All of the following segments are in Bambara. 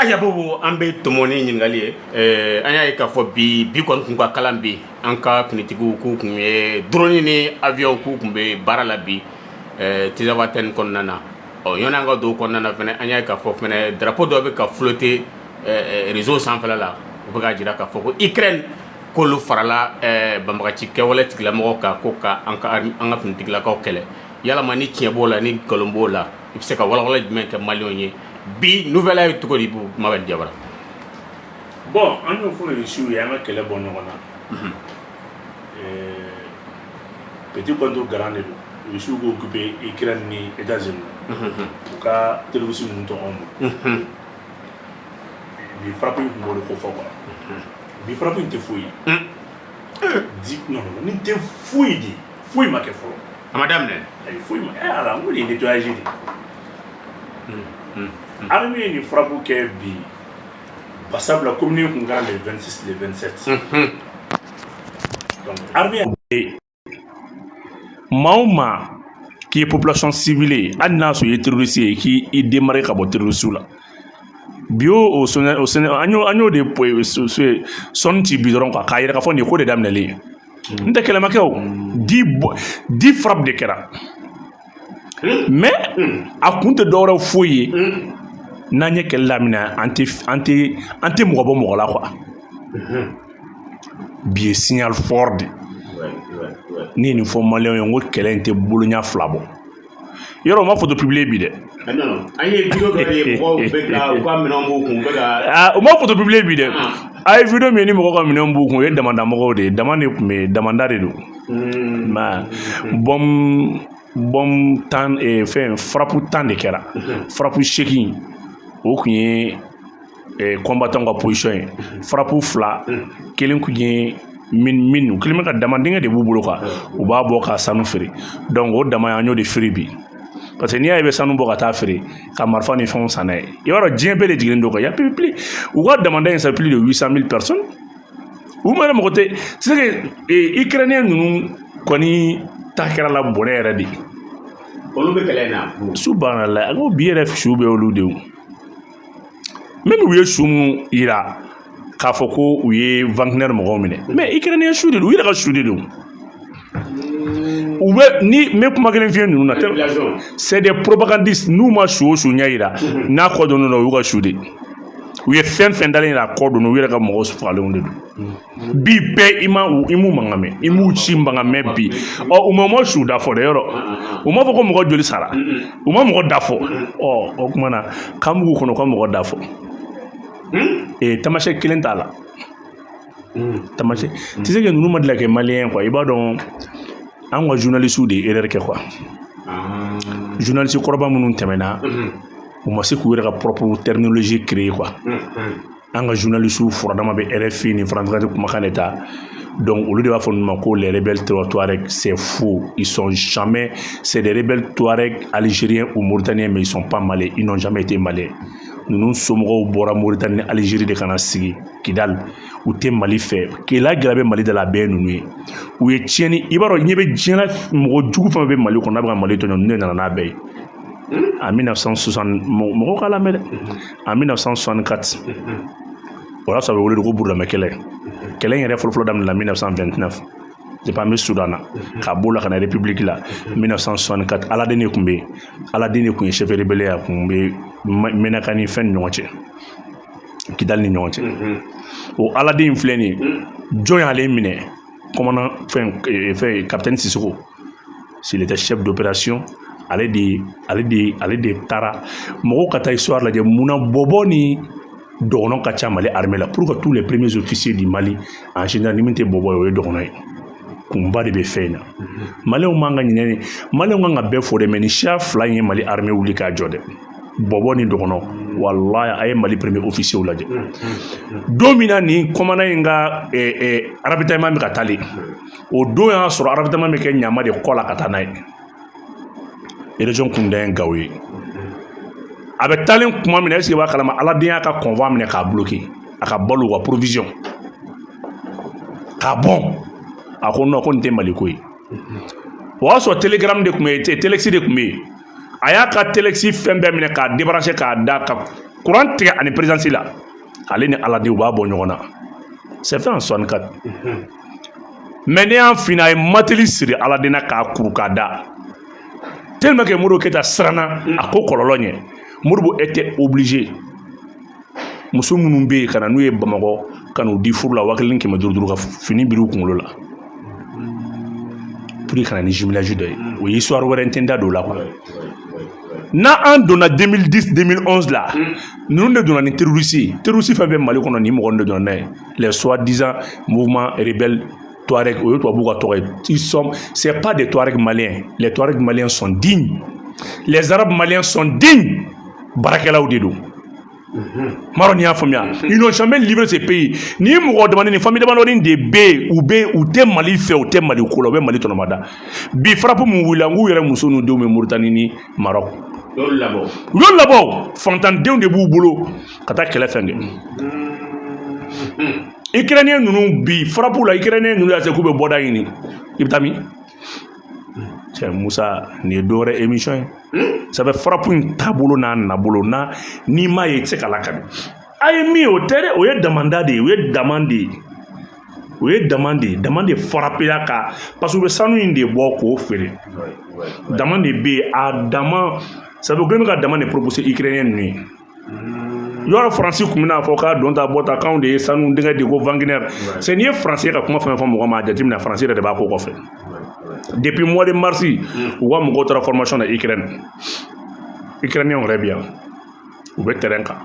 Ayiwa Bubu, an bɛ tɔmɔ ni ɲininkali ye. An y'a ye k'a fɔ bi bi kɔni kun ka kalan bi, an ka finitigiw k'u kun ye drone ni avion k'u kun bɛ baara la bi Tinzawatɛni kɔnɔna na. Ɔ, yanni an ka don o kɔnɔna na fɛnɛ, an y'a ye k'a fɔ fɛnɛ drapeau dɔ bɛ ka flotter réseau sanfɛla la, u bɛ k'a jira k'a fɔ ko Ukraine k'olu farala banbagaci kɛwale tigilamɔgɔw kan ko ka an ka finitigilakaw kɛlɛ. Yalama ni tiɲɛ b'o la, ni nkalon b'o la, i bɛ se ka walawala jumɛn kɛ maliyɛnw ye? Bi nouvelle ye cogo di, Mabɛl Jabara? Bon, an y'o fɔ Rusiw ye, an ka kɛlɛ bɔ ɲɔgɔn na. Petit contre grand de don. Rusiw k'o occuper Ukraine ni États-Unis, u ka terroriste ninnu tɔ anw bolo. Bi frappe in tun b'o de ko fɔ quoi. Bi frappe in tɛ foyi ye di, non non, nin tɛ foyi de, foyi ma kɛ fɔlɔ. A ma daminɛ. Ayi, foyi ma ɛ ala, n ko nin ye nettoyage de. Armée ye nin frappe kɛ bi basabula commune kun kɛra le 26, le 27. Donc armée maa o maa k'i ye population civile ye, hali n'a sɔrɔ i ye terroriste ye, k'i démarrer ka bɔ terroriste la bi, o sɔnni o sɔnni an y'o de sɔnni ci bi dɔrɔn quoi, k'a yira k'a fɔ nin ye ko de daminɛlen ye. N tɛ kɛlɛ ma kɛ o, 10 frappe de kɛra, mais a kun tɛ dɔwɛrɛ foyi ye. N'an ye kɛlɛ daminɛ, an tɛ mɔgɔ bɔ mɔgɔ la quoi. Bi ye signal fort de. Ne ye nin fɔ maliyɛnw ye, n ko kɛlɛ in tɛ boloɲa fila bɔ. Yɔrɔ u ma photo publier bi dɛ. Non, an ye vidéo dɔ ye, mɔgɔw bɛ ka u ka minɛnw b'u kun, u bɛ ka Ah, u ma photo publier bi dɛ. A ye vidéo min ye ni mɔgɔw ka minɛnw b'u kun, o ye damanda mɔgɔw de ye. Dama de tun bɛ yen, damanda de don. Ma bombe 10, fɛn frappe 10 de kɛra. Frappe 8, o kun ye combattant ka position ye. Frappe fila, kelen kun ye mine, u kelen bɛ ka dama dingɛ de b'u bolo quoi, u b'a bɔ ka sanu feere. Donc o dama an y'o de feere bi, parce que n'i y'a ye i bɛ sanu bɔ ka taa feere ka marifa ni fɛnw san n'a ye, i b'a dɔn diɲɛ bɛɛ de jiginnen don quoi. Y a plus plus u ka damanda in, c'est plus de 800 000 personnes. U yɛrɛ mɔgɔ tɛ c'est que Ukrainien ninnu kɔni ta kɛra la bɔnɛ yɛrɛ de ye. Olu bɛ kɛlɛ in na. Su banna la, a ko bi yɛrɛ su bɛ olu de ye. Même u ye su mun yira k'a fɔ ko u ye Wagner mɔgɔw minɛ, mais Ukrainien su de don, u yɛrɛ ka su de don. U bɛ ni n bɛ kuma kelen f'i ye ninnu na, c'est des propagandistes. N'u ma su o su ɲɛ yira n'a kɔ donnen don, o y'u ka su de. U ye fɛn fɛn dalen yira a kɔ don, u yɛrɛ ka mɔgɔw fagalenw de don. Bi bɛɛ i ma i m'u mankan mɛn, i m'u ci mankan mɛn bi. Ɔ, u ma su da fɔ dɛ. Yɔrɔ u m'a fɔ ko mɔgɔ joli sara, u ma mɔgɔ da fɔ. Ɔ, o kuma na k'an b'u kɔnɔ ka mɔgɔ da fɔ ee tamasiyɛn kelen t'a la. Tamasiyɛn tu sais que ninnu ma deli ka kɛ maliyɛn quoi. I b'a dɔn, an ka journalistes de ye erreur kɛ quoi. Journaliste kɔrɔba minnu tɛmɛna, u ma se k'u yɛrɛ ka propre terminologie créer quoi. An ka journalistes furadama bɛ RFI ni France 24 kumakan de ta. Donc olu de b'a fɔ ninnu ma ko les rebelles Touareg. C'est faux, ils sont jamais, c'est des rebelles Touareg algériens ou mauritaniens, mais ils sont pas maliens, ils n'ont jamais été maliens. Ninnu somɔgɔw bɔra Mauritanie ni Algérie de ka na sigi Kidal. U tɛ Mali fɛ. Kɛlɛ gɛlɛya bɛ Mali da la, a bɛɛ ye ninnu ye. U ye tiɲɛni, i b'a dɔn, ɲɛ bɛ diɲɛ la, mɔgɔ jugu fɛn fɛn bɛ Mali kɔnɔ n'a bɛ ka Mali tɔɲɔ, ninnu de nana n'a bɛɛ ye. En 1960, mɔgɔw k'a lamɛn dɛ, en 1964, o y'a sɔrɔ a bɛ wele de ko Burudamɛ kɛlɛ. Kɛlɛ in yɛrɛ fɔlɔfɔlɔ daminɛna 1929, depuis an bɛ Soudan na, ka b'o la ka na République la 1964. Aladen de tun bɛ yen, Aladen de tun ye chef rebelle ye. A tun bɛ Menaka ni fɛn ni ɲɔgɔn cɛ, Kidali ni ɲɔgɔn cɛ. O Aladen in filɛ nin ye, jɔn y'ale minɛ? Commandant fɛn capitaine Sissoko, s'il était chef d'opération, ale de taara. Mɔgɔw ka taa histoire lajɛ, munna bɔbɔ ni dɔgɔnɔ ka ca Mali armée la? Pour que tous les premiers officiers du Mali en général, ni min tɛ bɔbɔ ye, o ye dɔgɔnɔ ye. Kunba de bɛ fɛn in na. Maliyɛnw man ka ɲinɛ ni maliyɛnw kan ka bɛɛ fo dɛ, mais ni siya fila in ye Mali armée wuli k'a jɔ dɛ, bɔbɔ ni dɔgɔnɔ. Walahi, a ye Mali premier officier lajɛ. Don min na nin commandant in ka ravitaillement bɛ ka taalen, o don y'a sɔrɔ ravitaillement bɛ kɛ ɲama de kɔ la ka taa n'a ye. Région kunda ye Gawo ye. A bɛ taalen kuma min na, est ce que i b'a kalama, Aladen y'a ka convoi minɛ k'a bloqué, a ka balo ka provision k'a bɔn. A ko non, ko nin tɛ Mali ko ye. O y'a sɔrɔ télégramme de tun bɛ yen, téléx de tun bɛ yen. A y'a ka téléx fɛn bɛɛ minɛ k'a débranché, k'a da ka Courant tigɛ ani présidence la, ale ni Ala de, u b'a bɔ ɲɔgɔn na. C'est fait en 64. Mais ne y'a f'i ɲɛna, a ye mateli siri Ala den na k'a kuru k'a da, tellement que Modibo Keyita siranna a ko kɔlɔlɔ ɲɛ. Modibo était obligé. Muso minnu bɛ yen ka na n'u ye Bamakɔ ka n'u di furu la, 1500 ka fini biri u kunkolo la pour que ka na ni jumelage dɔ ye. O ye histoire wɛrɛ, n tɛ n da don o la quoi. N'a an donna 2010, 2011 la, ninnu de donna ni terroriste ye. Terroriste fɛn fɛn Mali kɔnɔ, nin mɔgɔ de donna n'a ye, les soi-disant mouvement rebelle Touareg. O ye tubabuw ka tɔgɔ ye. Ils sont, c'est pas des Touaregs maliens. Les Touaregs maliens sont dignes, les Arabes maliens sont dignes, baarakɛlaw de don. Maro, n'i y'a faamuya, ils n'ont jamais livré ce pays. Ni mɔgɔ damani ni famille damadɔni de bɛ yen, u bɛ, u tɛ Mali fɛ, u tɛ Mali ko la, u bɛ Mali tɔnɔmada. Bi frappe mun wulila, n k'u yɛrɛ muso n'u denw bɛ Mauritanie ni Maroc. U y'olu labɔ. U y'olu labɔ. Fantandenw de b'u bolo ka taa kɛlɛ fɛn kɛ. Ukrainien ninnu bi frappe la, Ukrainien ninnu y'a se k'u bɛ bɔda ɲini. I bɛ taa min? Cɛ Musa, nin ye dɔ wɛrɛ émission ye. Ça fait frappe in taabolo n'a nabolo n'a n'i m'a ye, i tɛ se k'a lakali. A ye min ye, o tɛ dɛ, o ye damanda de ye, o ye daman de ye, o ye daman de ye. Daman de frappera ka, parce que u bɛ sanu in de bɔ k'o feere. Daman de bɛ yen, a dama, ça fait u kɛlen bɛ ka daman de proposer Ukrainien ninnu ye. Yɔrɔ Faransi kun bɛna fɔ k'a don ta bɔ ta, k'anw de ye sanu dingɛ di ko Wagner. C'est n'i ye Faransi ye ka kuma fɛn fɛn fɔ mɔgɔ ma, a jateminɛ, Faransi yɛrɛ de b'a ko kɔfɛ. Depuis mois de mars, u ka mɔgɔw taara formation na Ukraine. Ukrainien yɛrɛ bɛ yan, u bɛ terrain kan,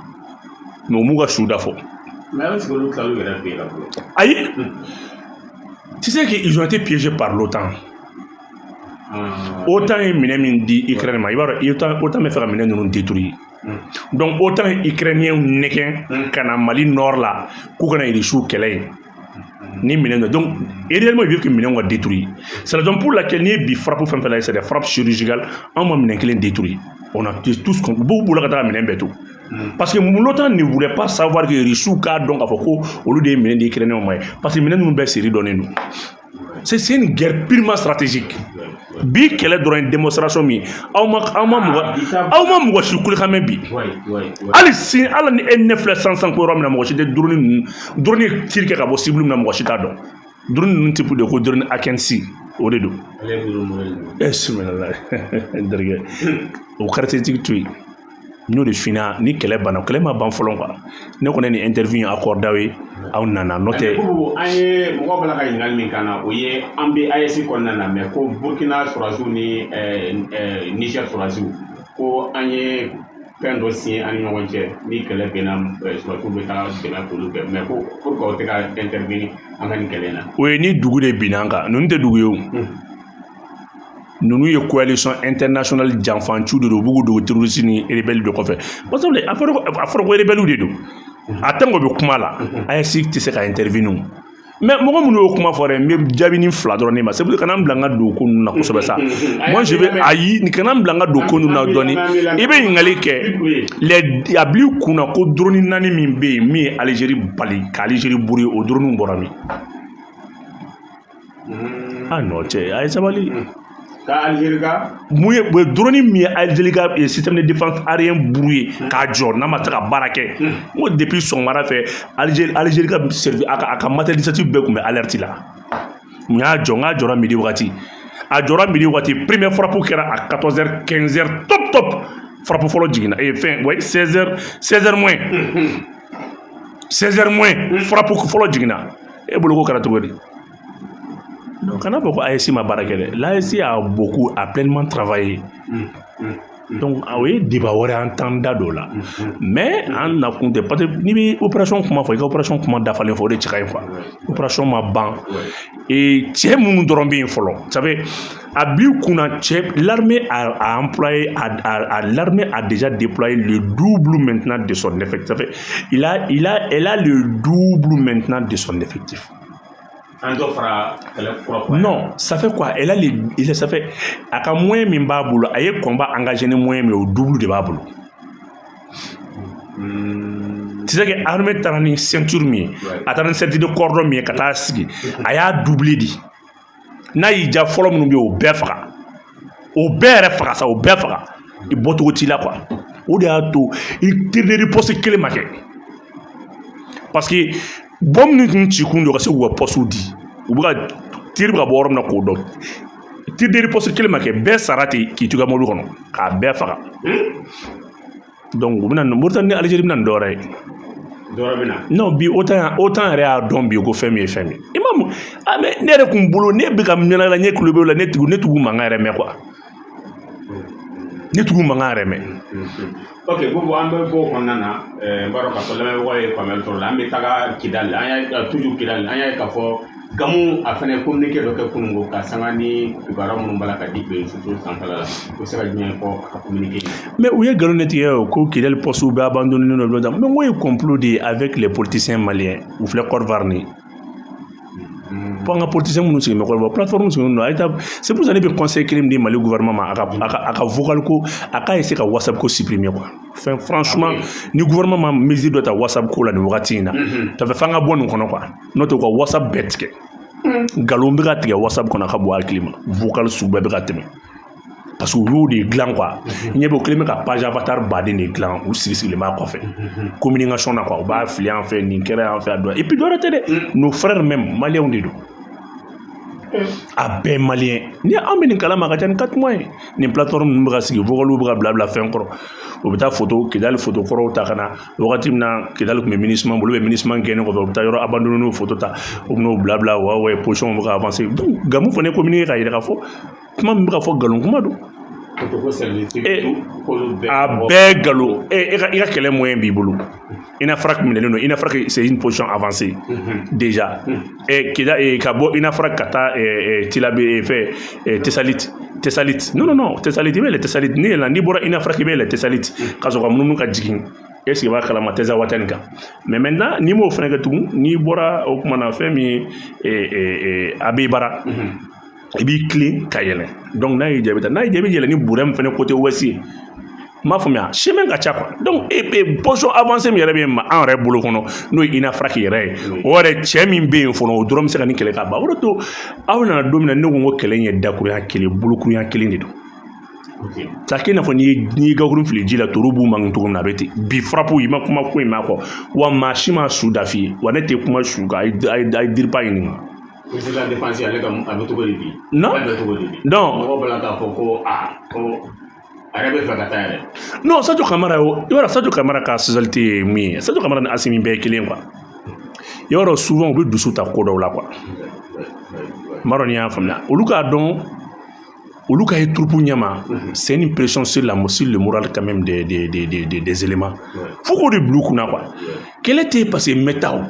mais u m'u ka su da fɔ. Mais est-ce que olu tilal'u yɛrɛ fɛ yen la fɔlɔ? Ayi, tu sais qu'ils ont été piégés par l'OTAN. OTAN ye minɛn min di Ukraine ma, i b'a dɔn OTAN bɛ fɛ ka minɛn ninnu détruire. Donc OTAN ye Ukrainien nɛgɛn ka na Mali nord la, k'u kana Irisiw kɛlɛ yen ni minɛn dɔ. Donc réellement, il veut que minɛnw ka détruire. C'est la raison pour laquelle n'i ye bi frappe fɛn fɛn lajɛ, c'est des frappes chirurgicales. Anw ma minɛn kelen détruire, on a tous u b'u bolo ka taga minɛn bɛɛ to, parce que l'OTAN ne voulait pas savoir que Irisiw k'a dɔn k'a fɔ ko olu de ye minɛn di Ukrainiens ma ye, parce que minɛn ninnu bɛɛ série dɔnnen don. C'est une guerre purement stratégique. Bi kɛlɛ dɔrɔn ye démonstration min ye, aw ma mɔgɔ si kulekan mɛn bi. Hali sini, hali ni e ne filɛ sisan ko yɔrɔ min na, mɔgɔ si tɛ drone ninnu, drone ye tir kɛ ka bɔ cible min na, mɔgɔ si t'a dɔn. Drone ninnu type de ko drone Akinci, o de don. E similala n terikɛ, o caractéristique to yen. N y'o de f'i ɲɛna, ni kɛlɛ banna, kɛlɛ ma ban fɔlɔ quoi. Ne kɔni ye nin interview in accordé aw ye, aw nana n'o tɛ. An ye mɔgɔw b'a la ka ɲininkali min k'an na, o ye an bɛ AES kɔnɔna na, mais ko Burkina sɔrɔdasiw ni Niger sɔrɔdasiw, ko an ye fɛn dɔ signé an ni ɲɔgɔn cɛ, ni kɛlɛ benna, sɔrɔdasiw bɛ taa dɛmɛ k'olu kɛ, mais ko pourquoi o tɛ ka intervenir an ka nin kɛlɛ in na? O ye ni dugu de binna an kan. Ninnu tɛ dugu ye o, ninnu ye coalition internationale janfanciw de don. U b'u dogo terroriste ni rebelle de kɔfɛ, parce que a fɔra ko rebelle de don. A tant que bɛ kuma la, AES tɛ se ka intervenir. Mais mɔgɔ minnu y'o kuma fɔ dɛ, n bɛ jaabi ni fila dɔrɔn de ma. C'est pour kana n bila n ka don ko ninnu na kosɛbɛ sa. Moi je vais, ayi, nin kana n bila n ka don ko ninnu na dɔɔni. I bɛ ɲininkali kɛ les a bil'i kunna ko drone naani min bɛ yen, min ye Algérie bali ka Algérie brouiller, o drone bɔra min? Ah non, cɛ, a ye sabali. Ka Algérie ka Mun ye o ye drone min ye Algérie ka système de défense aérien brouillé k'a jɔ, n'a ma se ka baara kɛ? N ko depuis sɔgɔmada fɛ, Algérie ka servi a ka matériel administratif bɛɛ tun bɛ alerte la. Mun y'a jɔ? N k'a jɔra midi wagati. A jɔra midi wagati, première frappe kɛra à 14h, 15h top top. Frappe fɔlɔ jiginna fɛn, ouais, 16h, 16h moins, 16h moins, frappe fɔlɔ jiginna. E bolo ko kɛra cogo di? Donc kana fɔ ko AES ma baara kɛ dɛ. L'AES a beaucoup, a pleinement travaillé. Donc o ye débat wɛrɛ, an t'an da don o la. Mais an nakun tɛ, parce que n'i bɛ opération kuma fɔ, i ka opération kuma dafalen fɔ, o de cɛ ka ɲi quoi. Opération ma ban et cɛ minnu dɔrɔn bɛ yen fɔlɔ, ça fait a b'i kunna cɛ, l'armée a employé a, a, a l'armée a déjà déployé le double maintenant de son effectif. Ça fait il a elle a le double maintenant de son effectif. An dɔ fara kɛlɛ kura kura. Non, ça fait quoi? Elle a les, il, ça fait a ka moyen min b'a bolo, a ye combat engagé ni moyen min ye, o double de b'a bolo. Tu sais que armée taara ni ceinture min ye, a taara ni ceinture de cordon min ye ka taa sigi, a y'a doublé di. N'a y'i ja, fɔlɔ minnu bɛ yen, o bɛɛ faga, o bɛɛ yɛrɛ faga sa, o bɛɛ faga, i bɔcogo t'i la quoi. O de y'a to tir de riposte kelen ma kɛ, parce que bombe min tun ci kun don ka se k'u ka poste di, u bɛ ka tir bɛ ka bɔ yɔrɔ min na k'o dɔn. Tir de riposte kelen ma kɛ, bɛɛ sara ten k'i to i ka mobili kɔnɔ k'a bɛɛ faga. Donc u bɛna Mauritanie ni Algérie bɛna nin dɔwɛrɛ ye. Dɔwɛrɛ bɛ na. Non, bi OTAN yɛrɛ y'a dɔn bi ko fɛn min ye fɛn min ye. I ma mun? Ah, mais ne yɛrɛ kun bolo, ne bɛ ka ɲɛnajɛ la, ne tulo b'o la, ne tugu mankan yɛrɛ mɛn quoi, ne tugu mankan yɛrɛ mɛn. Ok, Boubou, an bɛ bɔ o kɔnɔna na. N b'a dɔn k'a fɔ lamɛnbagaw ye faamuyali sɔrɔ o la. An bɛ taga Kidali, an y'a toujours Kidali, an y'a ye k'a fɔ Gamou a fana ye communiqué dɔ kɛ kununko ka sanga ni kibaruya minnu b'a la ka di réseaux sociaux sanfɛla la. U bɛ se ka jumɛn fɔ a ka communiqué? Mais u ye nkalon de tigɛ o, ko Kidali poste bɛɛ abandonné don. Mais n ko ye complot de ye avec les politiciens maliens. U filɛ Côte d'Ivoire ni fo an ka politiciens minnu sigilen bɛ Côte d'Ivoire, plateforme sigilen don. A ye taa, c'est pour ça ne bɛ conseil kelen min di Mali gouvernement ma, a ka vocal ko, a k'a essayer ka WhatsApp ko supprimer quoi. Fɛn, franchement, ni gouvernement ma mesure dɔ ta WhatsApp ko la nin wagati in na, ça fait f'an ka bɔ nin kɔnɔ quoi. N'o tɛ, u ka WhatsApp bɛɛ tigɛ. Nkalon bɛ ka tigɛ WhatsApp kɔnɔ, a ka bɔ hakili ma, vocal sugu bɛɛ bɛ ka tɛmɛ, parce que u y'o de dilan quoi. Ɲɛ bɛ o kelen bɛ ka page avatar baden de dilan, u sigi sigilen b'a kɔfɛ communication na quoi. U b'a fili an fɛ, nin kɛra yan fɛ, a dɔn. Et puis dɔwɛrɛ tɛ dɛ, nos frères même maliens de don, a bɛɛ malien. Ni an bɛ nin kalama, a ka ca ni 4 mois ye, nin plateforme ninnu bɛ ka sigi, vocaliw bɛ ka bila bila fɛn kɔrɔ. U bɛ taa photo, Kidali photo kɔrɔw ta ka na. Wagati min na Kidali tun bɛ MINUSMA bolo, olu bɛ MINUSMA gɛnnen kɔfɛ, u bɛ taa yɔrɔ abandonné photo ta, u bɛ n'o bila bila wa wa position bɛ ka avancer. Donc Gamou fana ye communiqué k'a yira k'a fɔ kuma min bɛ ka fɔ, nkalon kuma don. A bɛɛ nkalon. E ka kɛlɛ moyen b'i bolo, Inafrak minɛlen don. Inafrak, c'est une position avancée déjà. Kida ka bɔ Inafrak ka taa Tilabe fɛ Tessalit, Tessalit, non, non, non, Tessalit, i bɛ yɛlɛ Tessalit n'i yɛlɛnna, n'i bɔra Inafrak, i bɛ yɛlɛ Tessalit ka sɔrɔ ka munumunu ka jigin. Est ce que i b'a kalama Tinzaouatène kan? Mais maintenant, n'i m'o fana kɛ tugun, n'i bɔra o kuma na, fɛn min ye Abeibara, i b'i tilen ka yɛlɛ. Donc n'a y'i diya, i bɛ taa, n'a y'i diya, i bɛ yɛlɛ ni Burɛmu fana côté ouest ye. N m'a faamuya, chemin ka ca quoi. Donc e position avancée min yɛrɛ bɛ an yɛrɛ bolo kɔnɔ, n'o ye Inafrak yɛrɛ ye, o yɛrɛ cɛ min bɛ yen fɔlɔ, o dɔrɔn bɛ se ka nin kɛlɛ ka ban. O de to aw nana don min na, ne ko n ko kɛlɛ in ye dakurunya kelen, bolokurunya kelen de don. Ça kɛ i n'a fɔ n'i ye gakurun fili ji la, toro b'u mangun cogo min na, a bɛ ten. Bi frappe, i ma kuma foyi m'a kɔ wa, maa si ma su da f'i ye wa. Ne tɛ kuma su kan, a ye DIRPA ɲininka. Ministre de la défense, ale ka a bɛ cogo di bi? Non. A bɛ cogo di bi? Non. Mɔgɔw b'a la k'a fɔ ko aa, ko a yɛrɛ bɛ fɛ ka taa yɛrɛ. Non, Sadio Kamara, o i b'a dɔn Sadio Kamara ka spécialité ye min ye, Sadio Kamara ni Assimi bɛɛ ye kelen quoi. I b'a dɔn, souvent u bɛ dusu ta ko dɔw la quoi. N b'a dɔn n'i y'a faamuya, olu k'a dɔn, olu ka ye troupe ɲɛma, c'est une pression sur le moral quand même des éléments. Fo k'o de bila u kunna quoi. Kɛlɛ tɛ yen parce que n bɛ taa o.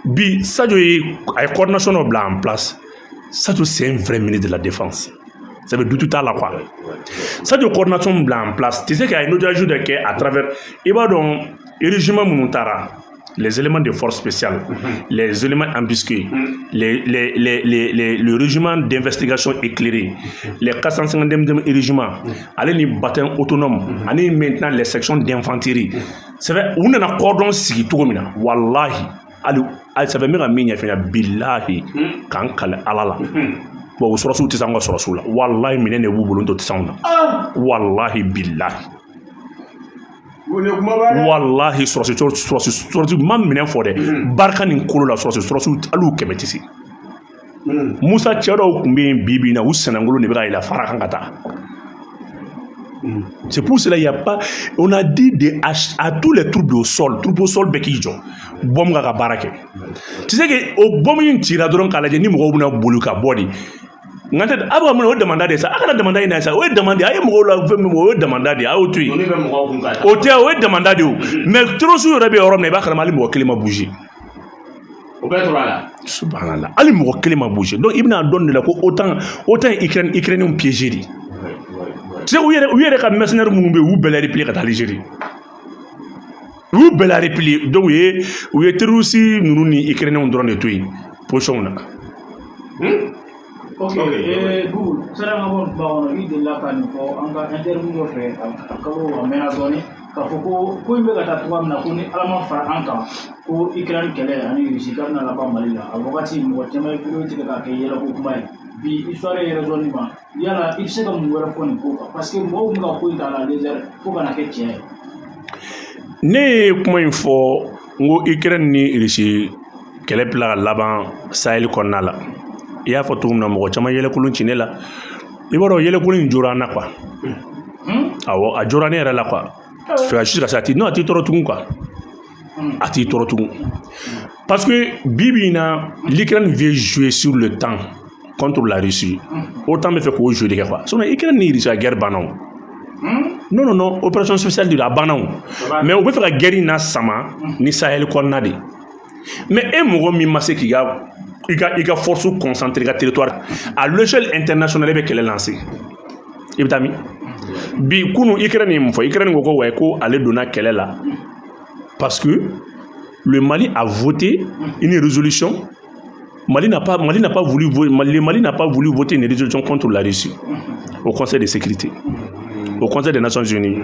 Bi Sadio ye, a ye coordination dɔ bila en place. Sadio, c'est un vrai ministre de la défense, ça veut doute t'a la quoi. Sadio coordination bila en place, tu sais qu'il y a une autre de kɛ à travers, i b'a dɔn, régiment minnu taara, les éléments de force spéciale, les éléments embusqués, le régiment d'investigation éclairé, les 452e régiment, ale ni bataillon autonome, ani maintenant les sections d'infanterie. C'est vrai, u nana cordon sigi cogo min na, wallahi, hali ça fait n bɛ ka min ɲɛf'i ɲɛna, bilahi, k'an kale Ala la. Bon, o sɔrɔsiw tɛ se an ka sɔrɔsiw la, wallahi, minɛn de b'u bolo, n tɛ se anw na. Wallahi, bilahi. Wallahi, sɔrɔsi ma minɛn fɔ dɛ, barika ni kolo la, sɔrɔsiw hali u 100 tɛ se. Musa, cɛ dɔw tun bɛ yen bi bi in na, u sɛnɛngolo de bɛ ka yɛlɛ fara kan ka taa. C'est pour cela il y a pas, on a dit à tous les troupes au sol, troupes au sol bɛɛ k'i jɔ, bombe ka baara kɛ. Tu sais que o bombe in cira dɔrɔn k'a lajɛ ni mɔgɔw bɛna boli ka bɔ de. Nka tɛ a bɛ ka mun o damanda de sa, a kana damanda in na sa, o ye damanda de ye, a ye mɔgɔw la fɛn min o ye damanda de ye, a y'o to yen. O tɛ, o ye damanda de ye o. Mais terroriste yɛrɛ bɛ yɔrɔ min na, i b'a kalama, hali mɔgɔ kelen ma bouger. O bɛɛ tora la. Subhanallah, hali mɔgɔ kelen ma bouger. Donc i bɛna dɔn de la ko OTAN ye Ukraine Ukrainiens piégé de. Tu sais, u yɛrɛ ka mercenaires minnu bɛ yen, u y'u bɛɛ la replier ka taa Algérie. U y'u bɛɛ la replier. Donc u ye terroriste ninnu ni Ukrainiens dɔrɔn de to yen position na. Ok, Boubou, sani an ka bɔ nin kuma kɔnɔ, i delila ka nin fɔ an ka interview dɔ fɛ, a kalo a mɛnna dɔɔnin, k'a fɔ ko ko in bɛ ka taa cogoya min na, ko ni Ala ma fara an kan, ko Ukraine kɛlɛ ani Russie k'a bɛna laban Mali la. A wagati mɔgɔ caman ye vidéo tigɛ k'a kɛ yɛlɛko kuma ye. Bi histoire ye raison ma, yala i bɛ se ka mun wɛrɛ fɔ nin ko kan? Parce que mɔgɔw bɛ ka ko in ta à la légère fo ka na kɛ tiɲɛ ye. Ne ye kuma in fɔ n ko Ukraine ni Russie kɛlɛ bila ka laban Sahel kɔnɔna la. I y'a fɔ cogo min na, mɔgɔ caman yɛlɛkolon ci ne la. I b'a dɔn, yɛlɛkolon in jora an na quoi. Awɔ, a jora ne yɛrɛ la quoi. Fɛ jusqu'à ça, a ti, non, a t'i tɔɔrɔ tugun quoi, a t'i tɔɔrɔ tugun, parce que bi bi in na, l'Ukraine veut jouer sur le temps contre la Russie. OTAN bɛ fɛ k'o jouer de kɛ quoi. Sinon Ukraine ni Russie ka guerre banna o. Non, non, non, opération spéciale de don, a banna o. Mais u bɛ fɛ ka guerre in na sama ni Sahel kɔnɔna de. Mais e mɔgɔ min ma se k'i ka i ka force concentrer i ka territoire, à l'échelle internationale, e bɛ kɛlɛ lancer, i bɛ taa min? Bi kunu, Ukraine ye mun fɔ? Ukraine ko ouais, ko ale donna kɛlɛ la parce que le Mali a voté une résolution. Mali n'a pas voulu, le Mali n'a pas voulu voter une résolution contre la Russie au Conseil de sécurité, au Conseil des Nations Unies.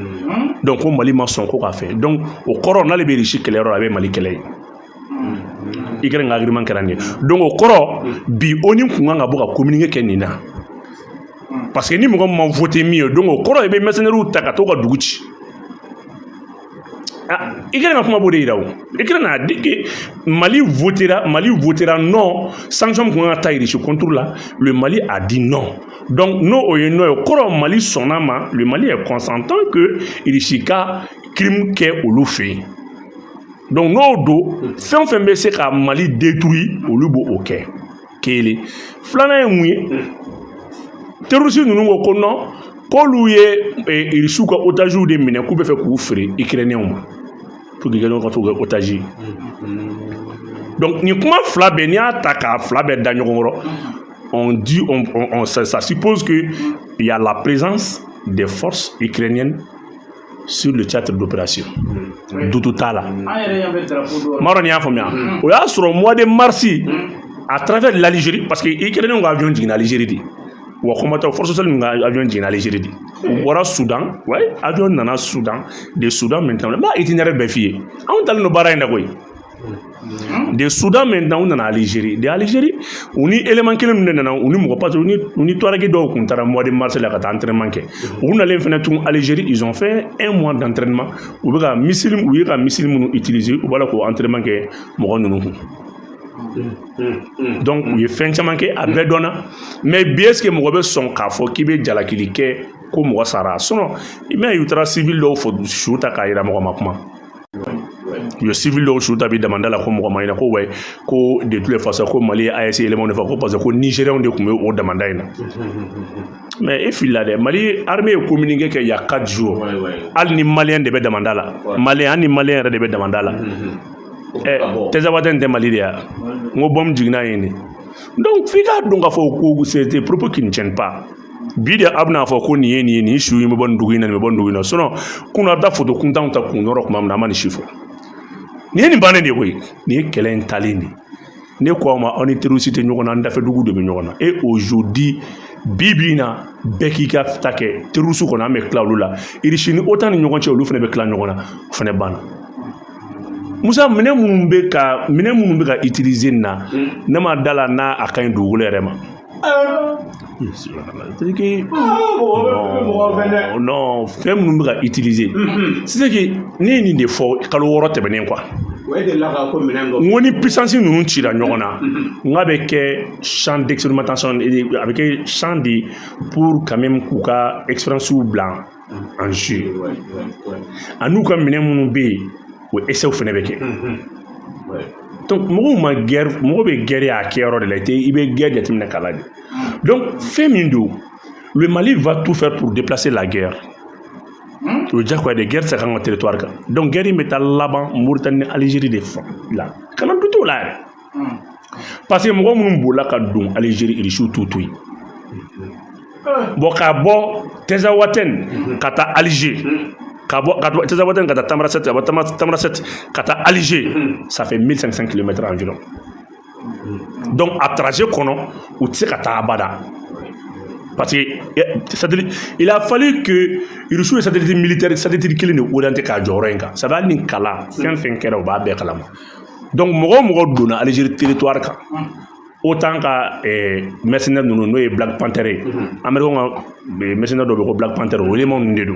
Donc ko Mali ma sɔn ko k'a fɛ. Donc o kɔrɔ, n'ale bɛ Russie kɛlɛyɔrɔ la, a bɛ Mali kɛlɛ ye. Ukraine ka argument kɛra nin ye. Donc o kɔrɔ, bi ONU kun kan ka bɔ ka communiqué kɛ nin na, parce que ni mɔgɔ min ma voté min ye, donc o kɔrɔ, i bɛ mercenaires ta ka t'o ka dugu ci. Ah, Ukraine ka kuma b'o de yira o. Ukraine a dit que Mali votera non, sanction kun kan ka ta Russie contre la, le Mali a dit non. Donc n'o o ye non ye, o kɔrɔ Mali sɔnna ma, le Mali est consentant que Russie ka crime kɛ olu fɛ yen. Donc n'o don, fɛn o fɛn bɛ se ka Mali détruire, olu b'o kɛ. Kelen filanan ye mun ye? Terroriste ninnu ko non, k'olu ye Irisiw ka otages de minɛ, k'u bɛ fɛ k'u feere Ukrainiens ma pour que Ukrainiens ka t'u kɛ otage ye. Donc nin kuma fila bɛɛ, n'i y'a ta k'a fila bɛɛ da ɲɔgɔn kɔrɔ, on dit on, ça, ça suppose que il y a la présence des forces ukrainiennes sur le théâtre d'opération. Doute t'a la. An yɛrɛ ɲɛ bɛ drapeau dɔw la. M'a dɔn n'i y'a faamuya. O y'a sɔrɔ mois de mars, à travers l'Algérie, parce que Ukrainiens ka avion jiginna Algérie de wa, combattant force spéciale ninnu ka avion jiginna Algérie de. U bɔra Soudan, ouais, avion nana Soudan, de Soudan maintenant, n b'a itinéraire bɛɛ f'i ye, anw talen don baara in na koyi. De Soudan maintenant, u nana Algérie, de Algérie, u ni élément kelen min de nana, u ni mɔgɔ, parce que u ni Touareg dɔw kun taara mois de mars la ka taa entraînement kɛ. U nalen fɛnɛ tun Algérie, ils ont fait un mois d'entraînement. U bɛ ka missile, u ye ka missile minnu utiliser, u b'a la k'o entraînement kɛ mɔgɔ ninnu kun. Donc u ye fɛn caman kɛ, a bɛɛ dɔnna. Mais bi, est ce que mɔgɔ bɛ sɔn k'a fɔ k'i bɛ jalakili kɛ ko mɔgɔ sara? Sinon i m'a ye, u taara civil dɔw fɔ su ta k'a yira, mɔgɔ ma kuma. U ye civil dɔw su ta bi damanda la ko mɔgɔ ma ɲɛna ko ouais, ko de toutes les façons, ko Mali ye AES élément de fɔ, ko parce que ko Nigériens de tun bɛ o damanda in na. Mais e filila dɛ, Mali armée ye communiqué kɛ il y a 4 jours. Hali ni Malien de bɛ damanda la, Malien, hali ni Malien yɛrɛ de bɛ damanda la, ɛ Tinzawatène tɛ Mali de ya? N ko bombe jiginna yen de. Donc f'i k'a dɔn k'a fɔ ko c'est des propos qui ne tiennent pas. Bi de a bɛna fɔ ko nin ye nin ye, nin su in bɛ bɔ nin dugu in na, nin bɛ bɔ nin dugu in na. Sinon kunun, a bɛ taa photo kuntanw ta kun yɔrɔ tuma min na, an ma nin si fɔ. Nin ye nin bannen de ye koyi. Nin ye kɛlɛ in talen de. Ne ko aw ma, aw ni terroriste tɛ ɲɔgɔn na, an dafɛ dugu de bɛ ɲɔgɔn na. Et aujourd'hui, bi bi in na, bɛɛ k'i ka ta kɛ. Terroriste kɔni, an bɛ tila olu la. Russie ni OTAN ni ɲɔgɔn cɛ, olu fana bɛ tila ɲɔgɔn na, o fana banna. Musa, minɛ minnu bɛ ka utiliser nin na, ne ma da la n'a a ka ɲi dugukolo yɛrɛ ma. C'est que non, non, fɛn minnu bɛ ka utiliser, c'est que ne ye nin de fɔ kalo 6 tɛmɛnen quoi. O e delila ka ko minɛn dɔ. N ko ni puissance ninnu cira ɲɔgɔn na, n k'a bɛ kɛ champ d'expérimentation, a bɛ kɛ champ de pour quand même k'u ka expérience bila en jeu, ani u ka minɛn minnu bɛ yen, o essai fana bɛ kɛ. Donc mɔgɔw ma guerre, mɔgɔ bɛ guerre a kɛyɔrɔ de la, i tɛ i bɛ guerre jateminɛ k'a lajɛ. Donc fɛn min don, le Mali va tout faire pour déplacer la guerre. O ye diyagoya de, guerre tɛ se ka an ka territoire kan. Donc guerre in bɛ taa laban Mauritanie ni Algérie de fan la, kana du t'o la yɛrɛ, parce que mɔgɔ minnu bolila ka don Algérie, Irisiw t'u to yen. Bon, ka bɔ Tinzawatène ka taa Alger, ka bɔ ka bɔ Tinzawatène ka taa Tamanrasset, ka bɔ Tamanrasset ka taa Alger, ça fait 1500 km environ. Donc a trajet kɔnɔ, u tɛ se ka taa abada, parce que satellite, il a fallu que Irisiw ye satellite militaire, satellite kelen de orienté k'a jɔ yɔrɔ in kan. Ça veut, hali ni kala fɛn fɛn kɛra, u b'a bɛɛ kalama. Donc mɔgɔ o mɔgɔ donna Algérie territoire kan, OTAN ka mercenaires ninnu, n'o ye Black Panther ye, Américain ka mercenaires dɔw bɛ ko Black Panther, o éléments ninnu de don.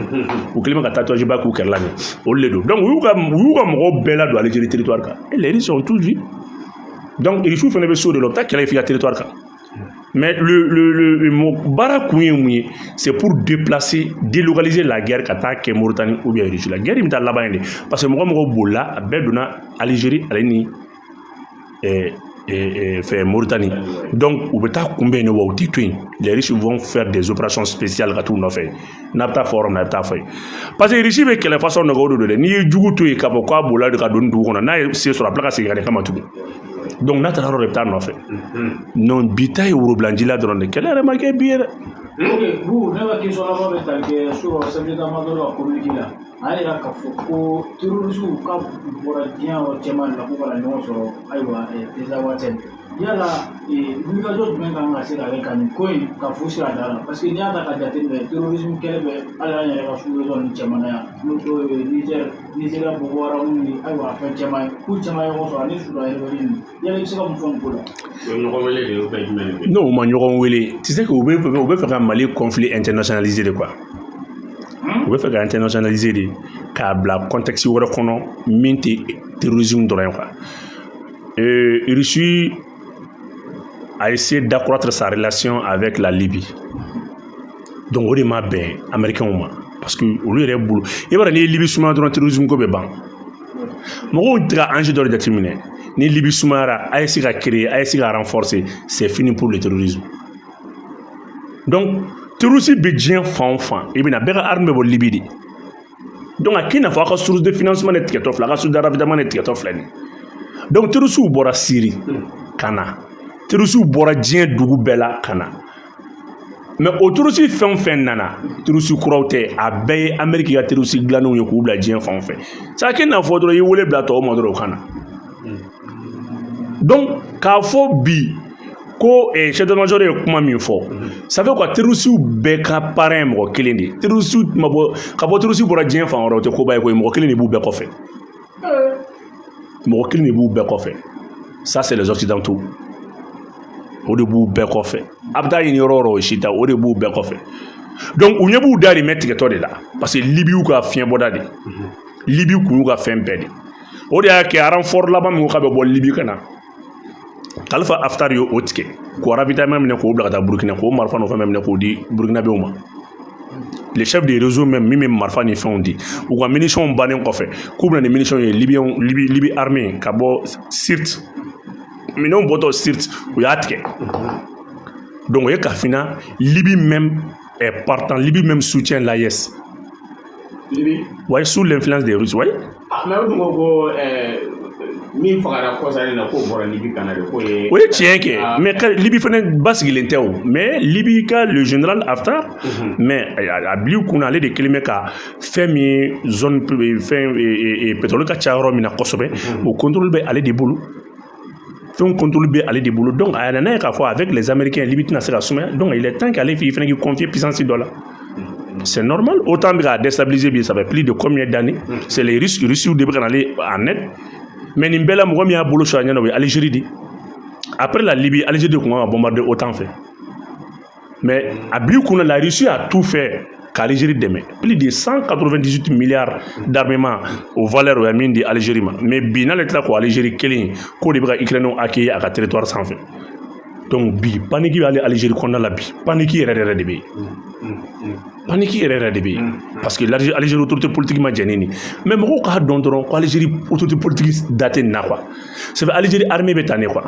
U kɛlen bɛ ka tatouage ba k'u kɛrɛ la nin, olu de don. Donc u y'u ka mɔgɔw bɛɛ ladon Algérie territoire kan et les Russes ont tout vu. Donc Russiw fana bɛ so de la, u bɛ taa kɛlɛ f'i ka territoire kan. Mais le baara kun ye mun ye? C'est pour déplacer, délocaliser la guerre ka taa kɛ Mauritanie ou bien Russie. La guerre in bɛ taa laban yen de, parce que mɔgɔ mɔgɔ bolila, a bɛɛ donna Algérie ale ni fɛ Mauritanie. Donc u bɛ taa kunbɛn yen, wa u tɛ to yen. Les Russes vont faire des opérations spéciales ka t'u nɔfɛ. N'a bɛ taa fɔ yɔrɔ min na, a bɛ taa fɔ yen, parce que Russie bɛ kɛlɛ façon dɔ kɛ, o de don dɛ. N'i ye jugu to yen k'a fɔ k'a bolila ka don dugu kɔnɔ, n'a ye se sɔrɔ, a bɛ tila ka segin ka na i kama tugun. Donc n'a taara yɔrɔ dɔ, i bɛ taa nɔfɛ. Non, bi ta ye worobilanjila dɔrɔn de, kɛlɛ yɛrɛ ma kɛ bi ye dɛ. Ok, bu ne ka question laban bɛ tali kɛ sur chef d'état-major ka communiqué la. A y'a yira k'a fɔ ko terroristes ka bɔra diɲɛ yɔrɔ caman de la k'u kana ɲɔgɔn sɔrɔ. Ayiwa, Tinzawatène, yala wulikajɔ jumɛn kan ka se ka kɛ ka nin ko in ka fu sira da la? Parce que n'i y'a ta ka jateminɛ, terrorisme kɛlɛ bɛ hali an yɛrɛ ka sous-région ni caman na yan, n'o ye Niger, Nigéria, Boko Haram ni ayiwa fɛn caman ye, k'u caman ye ɲɔgɔn sɔrɔ ani Soudan rebelle ninnu. Yala i bɛ se ka mun fɔ nin ko la? O ye ɲɔgɔn wele de ye ou bien jumɛn de bɛ? Non, u ma ɲɔgɔn wele. Tu sais que u bɛ fɛ ka Mali conflit internationaliser de quoi. U bɛ fɛ ka internationaliser de k'a bila contexte wɛrɛ kɔnɔ min tɛ terrorisme dɔrɔn ye quoi. Russie a essayé d'accroître sa relation avec la Libye. Donc o de ma bɛn Américains ma, parce que olu yɛrɛ bolo, i b'a dɔn, n'i ye Libye sumaya dɔrɔn, terrorisme ko bɛ ban. Mɔgɔw tɛ ka enjeu dɔ de jateminɛ. Ni Libye sumayara, AES ka créer, AES ka renforcer, c'est fini pour le terrorisme. Donc terroriste bɛ diɲɛ fan o fan, i bɛna bɛɛ ka arme bɛ bɔ Libye de. Donc a k'i n'a fɔ aw ka source de financement de tigɛtɔ filɛ, aw ka source de ravitaillement de tigɛtɔ filɛ nin. Donc terroristes bɔra Syrie ka na, terroristes bɔra diɲɛ dugu bɛɛ la ka na. Mais o terroriste fɛn o fɛn nana, terroriste kuraw tɛ, a bɛɛ ye Amérique ka terroriste dilannenw ye k'u bila diɲɛ fan o fɛn. Ça k'i n'a fɔ dɔrɔn i ye wele bila tɔw ma dɔrɔn, u ka na. Donc k'a fɔ bi ko chef d'état-major ye kuma min fɔ, ça fait quoi? Terroriste bɛɛ ka parrain ye mɔgɔ kelen de ye. Terroriste ma bɔ ka bɔ, terroriste bɔra diɲɛ fan wɛrɛ, o tɛ koba ye koyi. Mɔgɔ kelen de b'u bɛɛ kɔfɛ, mɔgɔ kelen de b'u bɛɛ kɔfɛ, ça c'est les Occidentaux. O de b'u bɛɛ kɔfɛ. A bɛ taa ɲini yɔrɔ o yɔrɔ, o si ta, o de b'u bɛɛ kɔfɛ. Donc u ɲɛ b'u dahirimɛ tigɛtɔ de la, parce que Libyw ka fiɲɛbɔda de, Libye kun y'u ka fɛn bɛɛ de. O de y'a kɛ renfort laban min ko k'a bɛ bɔ Libye ka na, Khalifa Haftar ye o tigɛ k'o ravitaillement minɛ k'o bila ka taa Burukina, k'o marifa n'o fɛn bɛɛ minɛ k'o di Burukinabew ma. Le chef de réseau même min bɛ marifa ni fɛnw di, u ka munitions bannen kɔfɛ, k'u bɛna ni munitions ye, Libyens, Libye armée ka bɔ Sirte, minɛnw bɔtɔ Sirte, u y'a tigɛ. Donc o ye ka fina Libye même est partant, Libye même soutient l'AES. Libye? Ouais, sous l'influence des Russes, ouais. Ah, mais o dun ko min fagara kɔsa in na, k'o bɔra Libye ka na de, k'o ye. O ye tiɲɛ kɛ, mais ka Libye fɛnɛ basigilen tɛ o. Mais Libye ka le général Haftar, mais a bil'i kunna, ale de kelen bɛ ka fɛn min ye zone fɛn pétrole ka ca yɔrɔ min na kosɛbɛ, o contrôle bɛ ale de bolo, fɛnw contrôle bɛ ale de bolo. Donc a nana ye k'a fɔ avec les Américains, Libye tɛna se ka sumaya. Donc il est temps qu'ale fana k'i confier puissance dɔ la, c'est normal. Autant bɛ k'a déstabiliser bi, ça fait plus de combien d'années? C'est les Russes, Russes de bɛ ka nalen en aide. Mais nin bɛɛ la, mɔgɔ min y'a bolo sɔrɔ a ɲɛna, o ye Algérie de. Après la Libye, Algérie de tun kan ka bombarder OTAN fɛ. Mais a bil'i kunna, la Russie a tout fait qu'Algérie dɛmɛ, plus de 198 milliards d'armement o valeur, o ye min di Algérie ma. Mais bi n'ale tila k'o Algérie kelen k'o de bɛ ka Ukraine accueillir a ka territoire sanfɛ. Donc bi panique bɛ Algérie kɔnɔna la bi, panique yɛrɛ yɛrɛ de bɛ yen, panique yɛrɛ yɛrɛ de bɛ yen, parce que l'Algérie autorité politique ma jɛn ni nin. Mais mɔgɔw k'a dɔn dɔrɔn ko Algérie autorité politique da tɛ nin na quoi. C'est vrai, Algérie armée bɛ tan de quoi.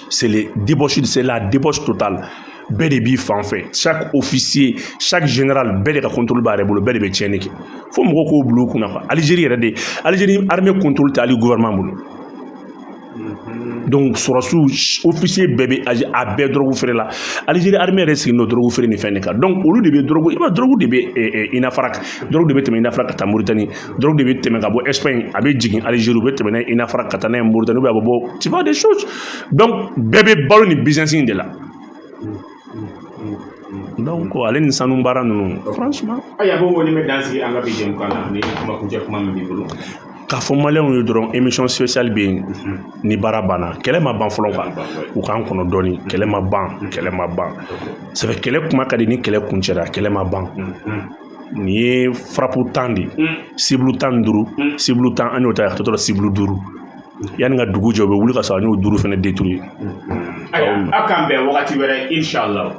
C'est les débauches, c'est la débauche totale. Bɛɛ de b'i fan fɛ, chaque officier, chaque général, bɛɛ de ka contrôle b'a yɛrɛ bolo, bɛɛ de bɛ tiɲɛni kɛ. Fo mɔgɔw k'o bila u kunna quoi. Algérie yɛrɛ de, Algérie armée contrôle tɛ hali gouvernement bolo. Donc sɔrɔsiw, officier bɛɛ bɛ a bɛɛ drogue feere la. Algérie armée yɛrɛ sigilen don drogue feere ni fɛn de kan. Donc olu de bɛ drogue, i b'a drogue de bɛ Inafarak, drogue de bɛ tɛmɛ Inafarak ka taa Mauritanie, drogue de bɛ tɛmɛ ka bɔ Espagne, a bɛ jigin Algérie, u bɛ tɛmɛ n'a ye Inafarak ka taa n'a ye Mauritanie ou bien a bɛ bɔ, tu vois des choses. Donc bɛɛ bɛ balo nin business in de la. Donc ale ni sanu baara ninnu, franchement. Ayiwa, ko ni bɛ dan sigi an ka bi jɛmukan na ni kuma kuncɛ kuma min b'i bolo. K'a fɔ maliyɛnw ye dɔrɔn, émission spéciale bɛ yen ni baara banna. Kɛlɛ ma ban fɔlɔ quoi, u k'an kɔnɔ dɔɔni. Kɛlɛ ma ban, kɛlɛ ma ban. Ça fait kɛlɛ kuma ka di ni kɛlɛ kuncɛra. Kɛlɛ ma ban. Nin ye frappe 10 de ye, cible 15, cible 10, an y'o ta ka tɔ tora cible duuru. Yanni ka dugu jɛ, u bɛ wuli ka sɔrɔ an y'o duuru fana détruire. Ayiwa, aw k'an bɛn wagati wɛrɛ, inshallah.